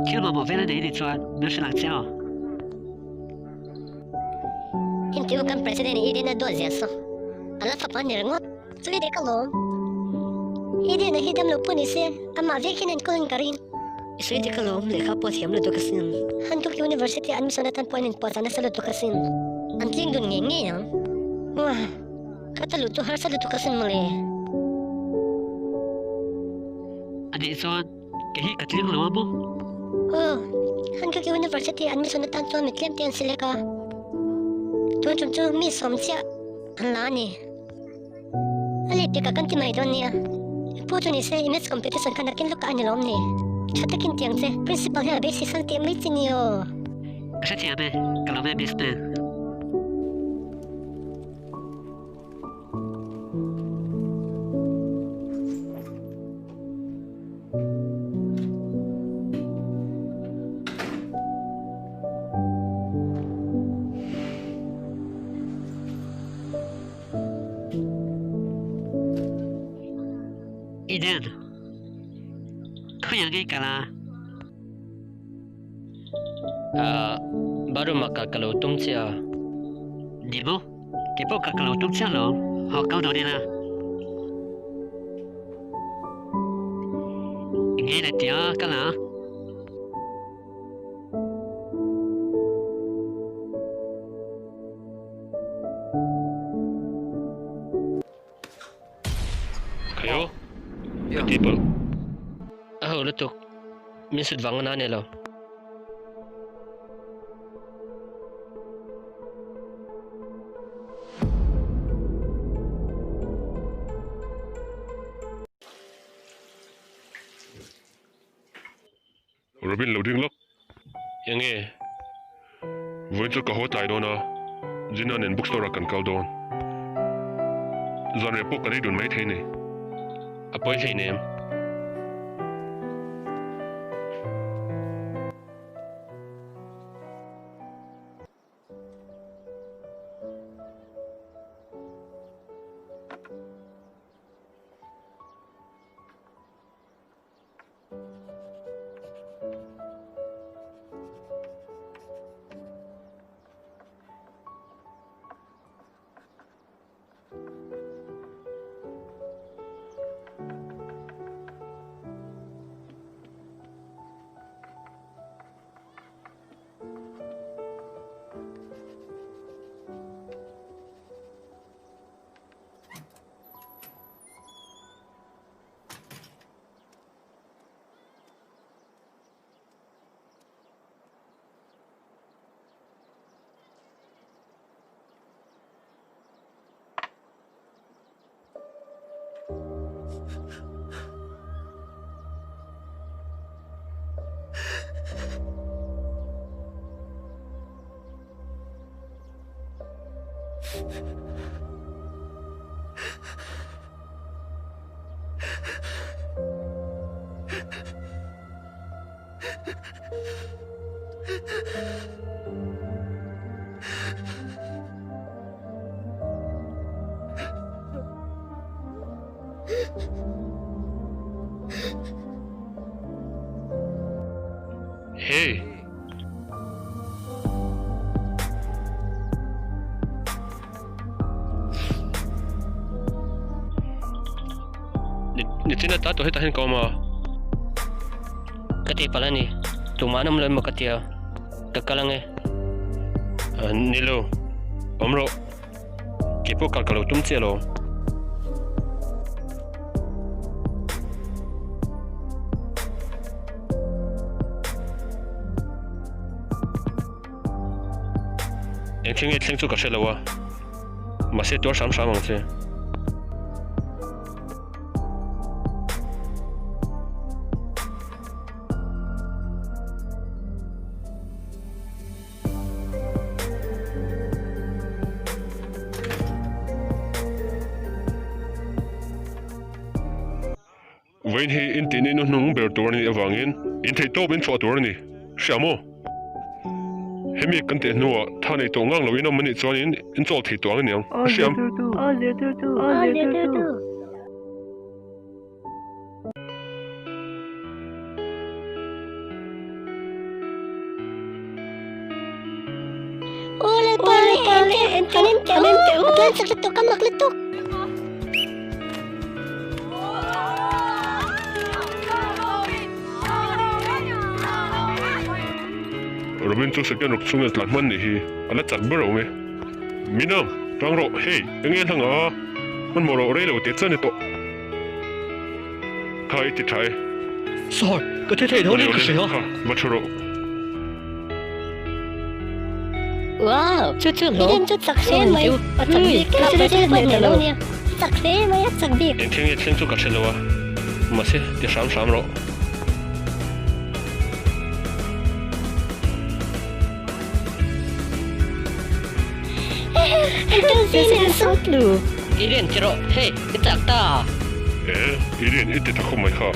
Thil mamawh vel a nei anih chuan min hrilh ang che aw. Intiu kan President Eden a duat zia saw a la fapa ni ringawt. Chumi dek alawm. Eden a hi damlo pawh ni se amah vek hian enkawl in ka ring. I sawi dik alawm, lehkha pawh thiam lutuk asin. Hantuk University admission atan pawh an inpuahchah nasa lutuk asin. An tling dun ngei ngei ang. Wah, ka ta luh chu harsa lutuk asin mawle. Anih chuan kei hi ka tling lo a maw? Aw, Hantuk University admission atan chuan mi tlem te an select a. Tun tum chu mi sawm chiah an la a ni. A leh pekah kan ti mai dawn nia. Pu chu nise i maths competition kha nakin lawkah a ni lawm ni? Tha takin tiang che, principal hian a beisei sang teh mai chi ni aw. Ka hrethiam e, ka lawm e Miss Nen. Eden, khawiah nge kal a? Ah, bathroom ah kal ka lo tum chiah a. Ni maw? Kei pawh kal ka lo tum chiah lo, haw kal dawn ila. Enge la tia kal a? Khayo, ka ti palh. A ho lutuk, min sut vang a na nei lo. Robin lo ding lawk. Enge? Vawiin chu ka haw tlai dawn a, Gina nen bookstore ah kan kal dawn. Zanriah pawh kan ei dun maithei ni. A pawi hleinem. Hey! Nichina ta tawh hetah hian ka awm a. Ka tih palh a ni. Tumah an awm lo emaw ka tia. Ka kal ang e. Ni lo. Awm rawh. Kei pawh kal ka lo tum chiah lo. Eng thil nge thleng chu ka hre lo a, mahse tuar hram hram ang che. Vawiin hi in tihna in hnung ber tur a nih avangin in theih tawp in chhuah tur a ni. Hria maw? Hemi kan teh hnuah tha nei tawh ngang lo in awm a nih chuanin in chawl thei tawh ang aniang. A hriam. En teh en teh en teh. A tlan chak lutuk a mak lutuk. Robin chu second ruk chhunga tlan hman nih hi a la chak ber awm e. Minam, tang rawh, hei, enge hlang a, hmanhmawh rawh rei lo teh chuan ni tawh. Kha i ti tha e. Sir, ka thi thei dawn in ka hria. Kha, va thu rawh. Wow, Chu chu hlawm. Eden chu chak hle mai. A chak bik. Ka chu chu pawh nei lo nia. Chak hle mai, a chak bik. Engthil nge thleng chu ka hre lo a, mahse ti hram hram rawh. Eden ti rawh, hei i chak ta. E, Eden i ti ta khawp mai kha,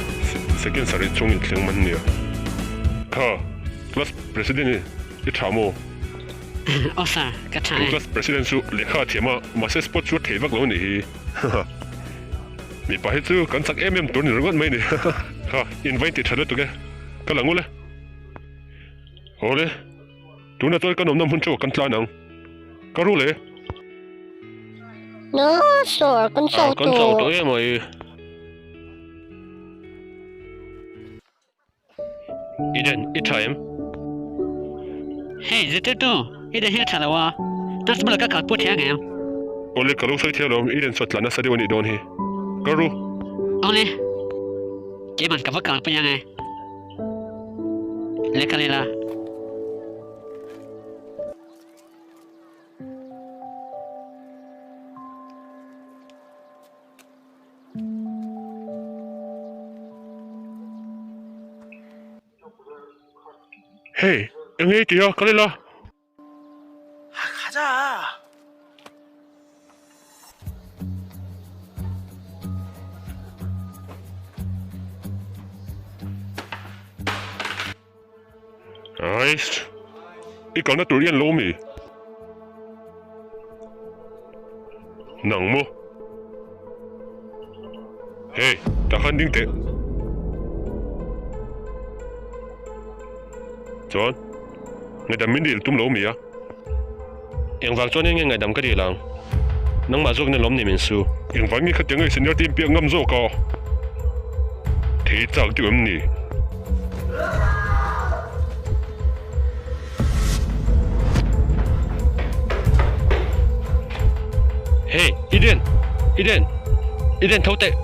second sarih chhung in thleng man nia. Kha, class president i i tha maw? Aw sir, ka tha e. Class president chu lehkha a thiam a, mahse sport chu a thei vak lo a nih hi. Mipa hi chu kan chak em em tur ni ringawt mai a ni. Kha, in va inti tha lutuk e, ka la ngul e. Awle, tuna chuan kan awmna hmun theuh kan tlan ang. Ka ru le. No, sir, kan chau tawh. Kan chau tawh em mai. Eden, i tha em? Hei, zirtirtu, Eden hi a tha lo a. Nurse bulah ka kalpui thei ang em? Awle, ka lo sawi thei alawm, Eden chuan tlan nasa deuh a nih dawn hi. Ka ru. Awle, keiman ka va kalpui ang e. Lehkha lela. Hey, eng nge i tih a? Kal ila. Aish, i kalna tur hian lo mi? Nang maw? Hey, tah khan ding teh. Chuan, ngaihdam min dil tum lo mi a? Engvang chuan enge ngaihdam ka dil ang? Nangmah zawk nen lawm ni min su. Engvang nge khatiang nge senior team piak ngam zawk a? Thei chak deuh em ni? Hey, Eden! Eden! Eden tho teh!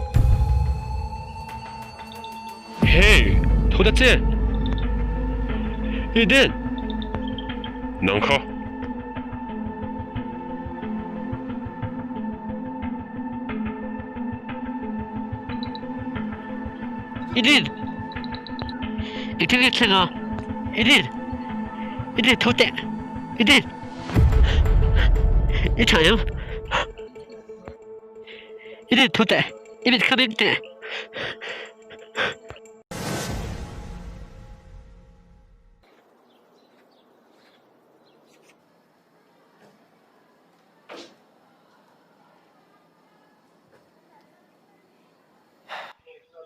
Hey! Tho ta che! Eden! Nang kha! Eden! Engtin nge thleng a? Eden! Eden tho teh! Eden! I tha em? Eden tho teh! I mit kha beng teh!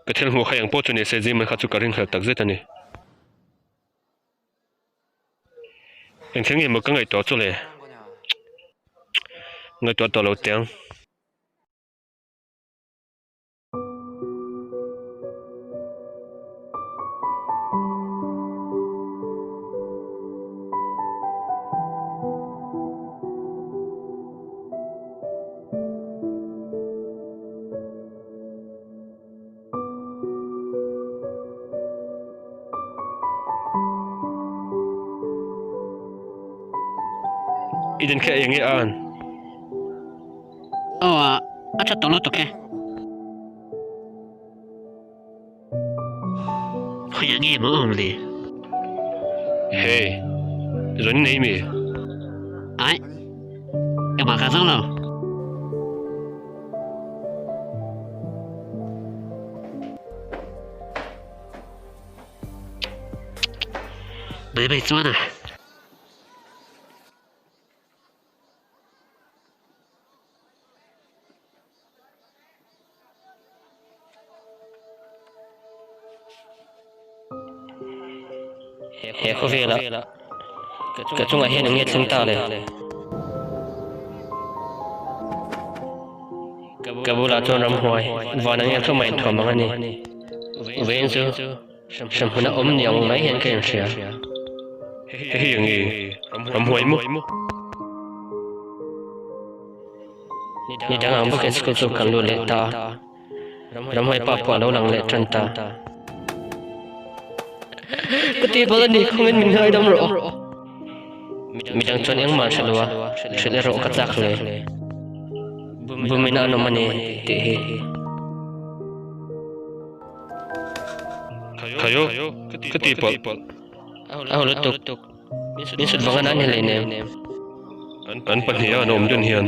Ka thil hmuh kha eng pawh chu ni se Zimai kha chu ka ringhlel tak zet a ni. Engthil nge maw ka ngaihtuah chu le? Ngaihtuah tawh lo teh ang. I den kha eng nge a an? Aw a, a tha tawh lutuk e. Khawiah nge maw awm le? Hey, zawn nei mi? Ai, engmah ka zawng lo. Mai mai chuan a. He khawvela ka chungah hian eng nge thleng ta le? Ka bulah chuan ramhuai van ang hian thuma inthuam ang a ni. Vawiin chu hremhmun a awm ni ang mai hian ka inhria. Hei hi eng nge ramhuai maw? Ni dang ang bawkin school chu kan lut leh ta a. Ramhuai pa pawh a lo lang leh tan ta. Ka ti bal a ni, khawngin min ngaidam rawh. Midang chuan engmah an hre lo a, hrilh erawh ka chak hle. Bumin a an awm a ni tih hi. Khaio, ka ti palh. A ho lutuk. Min sut vang a nan hi hleinem. An pahniha an awm dun hian.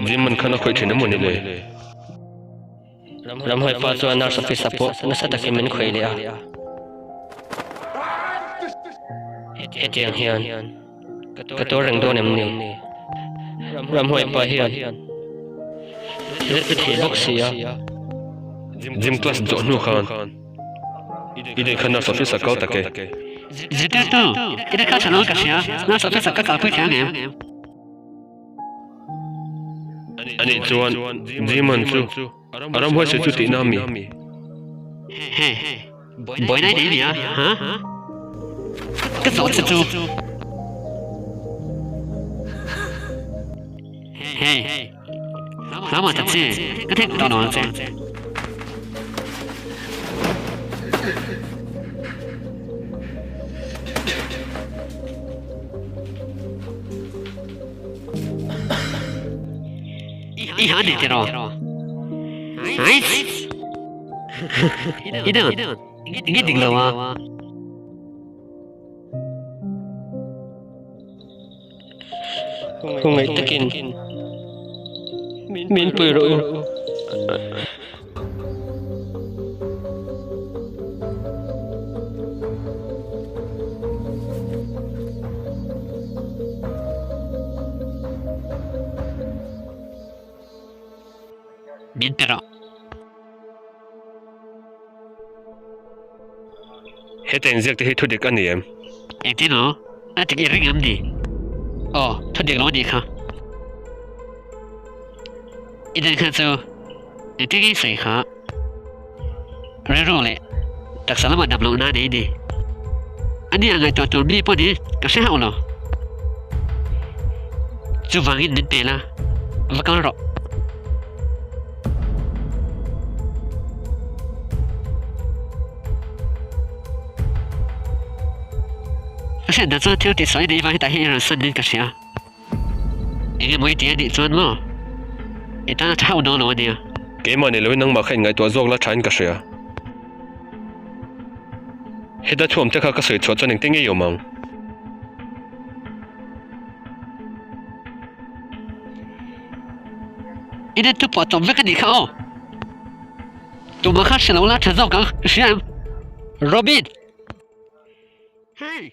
Gym man khan a khawih thin emaw ni le? Ramhuai pa chuan nurse office ah pawh nasa takin min khawih leh a. Hetiang hian ka tuar reng dawn em ni? Ramhuai pa hian thil a ti thei bawk si a. Gym class zawh hnu khan i den khan nurse office ah kal tak e. Zirtirtu, i den kha tha lo ka hria, nurse office ah ka kalpui thei ang em? Anih chuan Jiman chu a ram huaisa chu tihna a mi? He, buaina i nei nia, ha? Ka zawh che chu. He, hlama ta che, ka thek tawh lo ang che. I ha ni tiraw? Nice! I dan, nge dik lo a? Khawngaih takin min pui rawh u. Min pe rawh. Heta inziak te hi thudik a ni em? Engtin aw? A dik i ring em ni? Aw, thudik lo a nih kha. I den kha chu engtin nge i sawi kha? Rilru leh taksa lamah dam lohna nei ni. A nia ngaihtuah tur mi pawh ni ka hre hauh lo. Chuvangin min pe la, va kal rawh. Ka hriat dan chuan thil tihsual i neih vang hetah hian i rawn san niin ka hria. Eng emaw i ti a nih chuan maw i tan a tha hauh dawn lo a nia. Keimah ni loin nangmah kha inngaihtuah zawk la thain ka hria. Heta thuam te kha ka sawi chhuah chuan engtin nge i awm ang? I net chu pawh chawp vek a nih kha aw. Tumah kha hre lo la tha zawk ang, hria em? Robin! Hey!